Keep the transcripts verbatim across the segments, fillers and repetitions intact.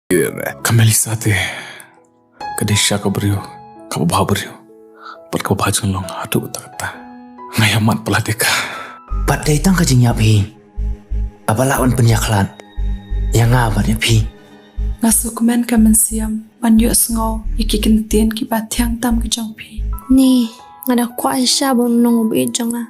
Ka Melissa te ka dei shisha ka briew kaba bha briew bad kaba bha jinglong haduh katta katta. Nga ïa mad palat ïa ka. Bad dei tang ka jingïap hi kaba lah ban pynïakhlad ïa nga bad ïa phi. Nga sngewkmen ka mynsiem ban ïohsngew ïa ki kyntien kiba thiang tam ki jong phi. Ni, nga da kwah shisha ban long u baieit jong nga.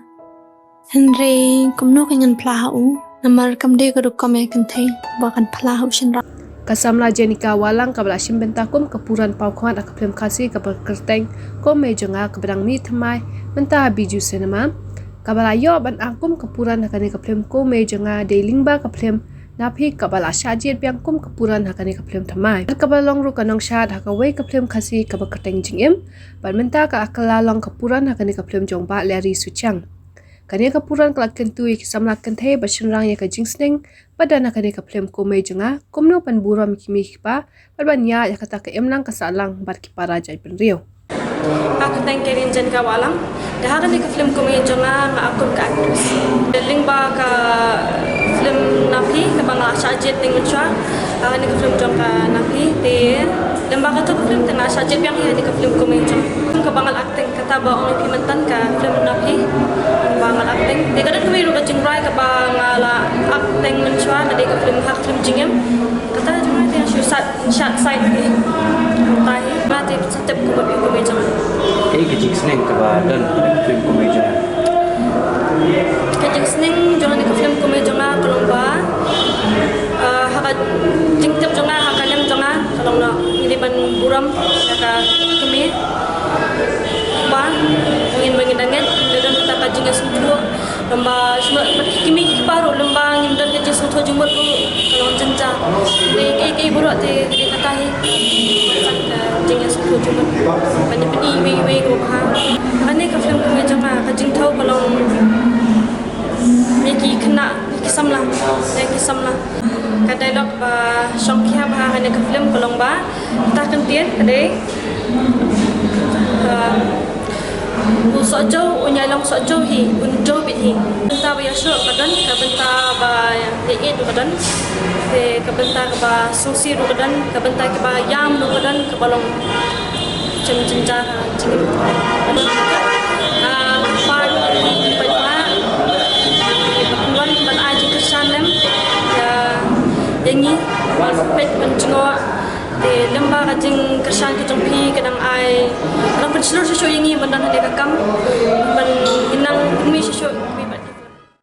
Hynrei kumno kan ngan phla ha u? Namar kam dei ka rukom ïa kynthei ba kan phla ha u shynrang. Ka samla Jenica Wahlang kaba la shim bynta kum ka Puran Pawkhmat ha ka film Khasi kaba kyrteng Ko Mei Jong Nga kaba dang mih thymmai mynta ha Bijou Cinema, kaba la ïoh ban act kum ka Puran ha kane ka film Ko Mei Jong Nga, dei lyngba ka film Na Phi kaba la shah jied biang kum ka Puran ha kane ka film thymmai. Kaba long ruh ka nongshad ha kawei ka film Khasi kaba kyrteng Jingim, bad mynta ka la kylla long ka Puran ha kane ka film jong Bah Larry Suchiang. Kane ka Puran ka la kyntu ïa ki samla kynthei bad shynrang ïa ka jingsneng ba don ha kane ka film Ko Mei Jong Nga, kumno ban burom ïa ki mei ki kpa bad ban ïaid ïa kata ka imlang ka sahlang bad ki para jaitbynriew. Nga kyrteng Karen Jenica Wahlang. Da ha kane ka film Ko Mei Jong Nga, nga act kum ka actress. Lyngba ka film Na Phi kaba nga la shah jied teng mynshuwa, ha kane ka film jong ka Na Phi te, lyngba kato ka film te nga la shah jied biang hi ha kane ka film Ko Mei Jong Nga. Kaba nga la act teng, kata ba ong ïa phi mynta ka film Na Phi, kaba nga la act teng. Te ka don kawei ruh ka jingrwai kaba nga la act teng mynshuwa, ka dei ka film, ha ka film Jingim. Kata ka jingrwai te nga shu sat, sat side hi. Kata hi, nga te sa tip ka mut Ko Mei Jong Nga. Kaei ka jingsneng kaba don ha ka film Ko Mei Jong Nga? Ka jingsneng jong kane ka film Ko Mei Jong Nga ka long ba, ah, ha ka jingtip jong nga, ha ka liang jong nga, ka long ba ngi dei ban burom ïa ka kmie. Ba ngin, ba ngin da ngeit, ngin da don kata ka jingïasngewthuh. Lem ba shu, bad ki kmie ki kpa ruh, lem ba ngim don ka jingsngewthuh jingmut ruh ka long jynjar. Te kaei kaei baroh te ka dei kata hi. Ka jingïasngewthuh jingmut. Ban ïapyni iwei iwei kaba bha. Kane ka film Ko Mei Jong Nga, ka jingthaw ka long ïa ki khynnah, ïa ki samla, ïa ki samla. Ka dialogue ba shongkhia bha ha kane ka film ka long ba, kata ka ktien ka dei, ah, u sohjew un ïai long sohjew hi, un jew beit hi. Bynta ba ïashoh ka don, ka bynta ba ïaieit ruh ka don, te ka bynta kaba sngewsih ruh ka don, ka bynta kaba ïam ruh ka don, kaba long jing jynjar, jing, ah, part ba, ban, ban ai jingkyrshan lem ïa, ïa ngi, ban peit, ban jngoh. Te lem ba ka jingkyrshan ka jong phi ka dang ai, ka dang pynshlur shuh shuh ïa ngi ban don ha kane ka kam, ban nang pynmih shuh shuh.